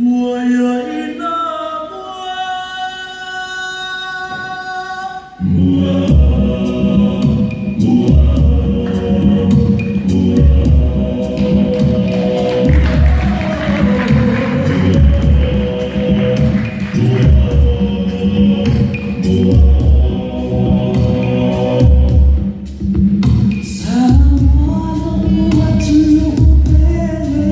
Ua i ai nā Samoa lou atunuu pele.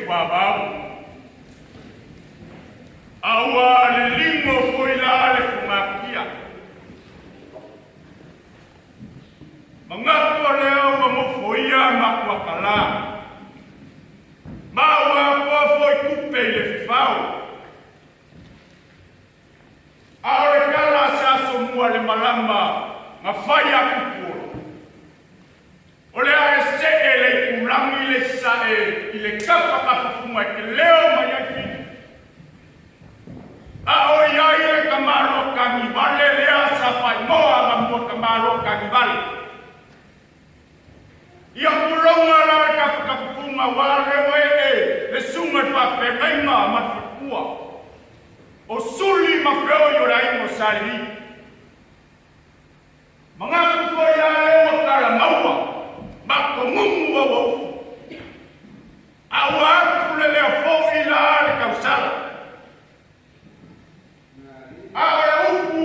tufavao. A ua liligo foi la le fogatia. Manatu o lea ua nofoia Makuakala. Ma ua atoa foi tupe i le fefao. A o le tala a se aso mua le malama na fai a Tupuola, o le a e see le itulagi le sae i le tafatafafuga e te leo mai ai fili. A o i ai le tamaloa tagivale lea sa faaigoa ma mua tamaloa tagivale. Ia tulouna la le tafatafafuga ua lea ua ee le susuga i le faafeagaiga ma le faletua o Suli ma Feoi o le aiga o Salevi. Manatu foi la lea ua talamaua ma togugu auaufu. A ua atu le lea foi la le tausala. A o le upu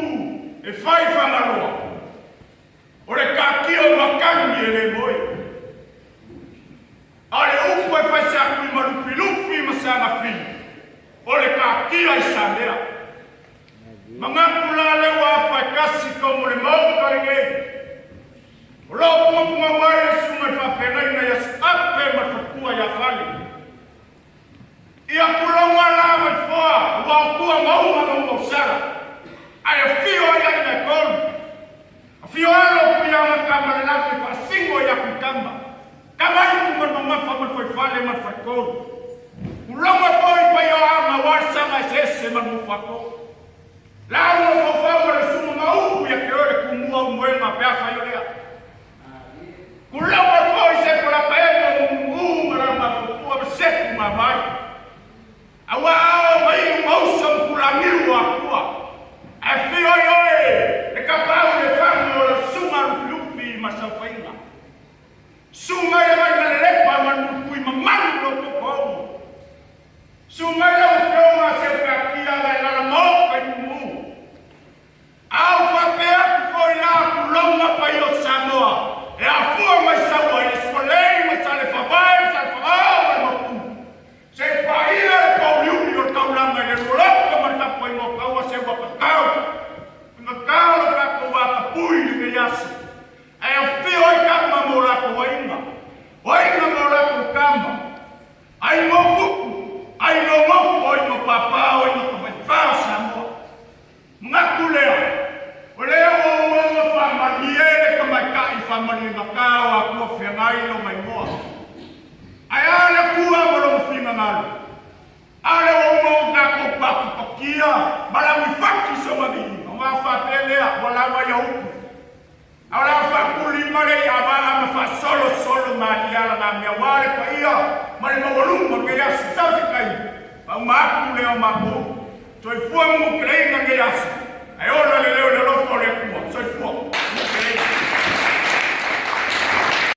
e fai Fagaloa, o le taatia o matagi e le moe. A o le upu e fai Seatui ma Lufilufi ma Seagafili, o le taatia i Samea. Manatu la lea ua afa e tasi tomo le Maota lenei. O lo o pugapugau ai le susuga i le faafeagaiga ia Suape ma le faletua ia Fale. Ia tulouna la Vaifoa ua o tua mauga ma Umausala, ae afio ai aiga e tolu. Afio alo o Tuiaga tama le latou faasino ia Tuitama, tama itu ma le mamafa ma le faifale ma le faletolu. Tulouna foi paia o ama ua le saga eseese ma le nofo Lauga faufau ma le susuga ma upu ia te oe le tumua o moega pe afai o lea. Tulouna foi se palapa emo mumu ma la mafofua ma seku mavae. Aua ao ma iu ma uso ma tulagiu o Atua. Ae fio ai oe le kapau le fagi o lau susuga Lufilufi ma Saofaiga. Susu mai le vai ma le lepa ma le mulupui mamalu lo totogi. Susu mai lau Afioga Seukakia la e lala maoka i mumu. Au faapea atu foi la tulouna paia o Samoa e afua mai Saua i le Sualei ma Salefavae ma Salefagao ma le Maopu. Se i paia le pouliuli o le taulaga i le lualoto ma le tapuaiga o taua se ua tatau ona talo tatou atapui i lenei aso. Ae afio ai tama ma o latou aiga, o aiga ma o latou tama, aiga o tupu, aiga o nofo, aiga o pāpā, o aiga tamaifā o Samoa. Manatu lea, o lea ua uaua faamalie le tamaitai faamaliegata o Atua feagai lona igoa. Ae a le Atua ma lona finagalo? A lea ua uma ona tatou pakipakia ma lagifati sona viiga, ona faapea lea, ua lava ia upu. A o le a faatuli ma le iavaa ma faasolosolo malie ala nā mea aua le paia ma le maualuga o lenei aso. Sau se taimi, faauma atu lea o matou. Soifua ma muteleina lenei aso, ae ola le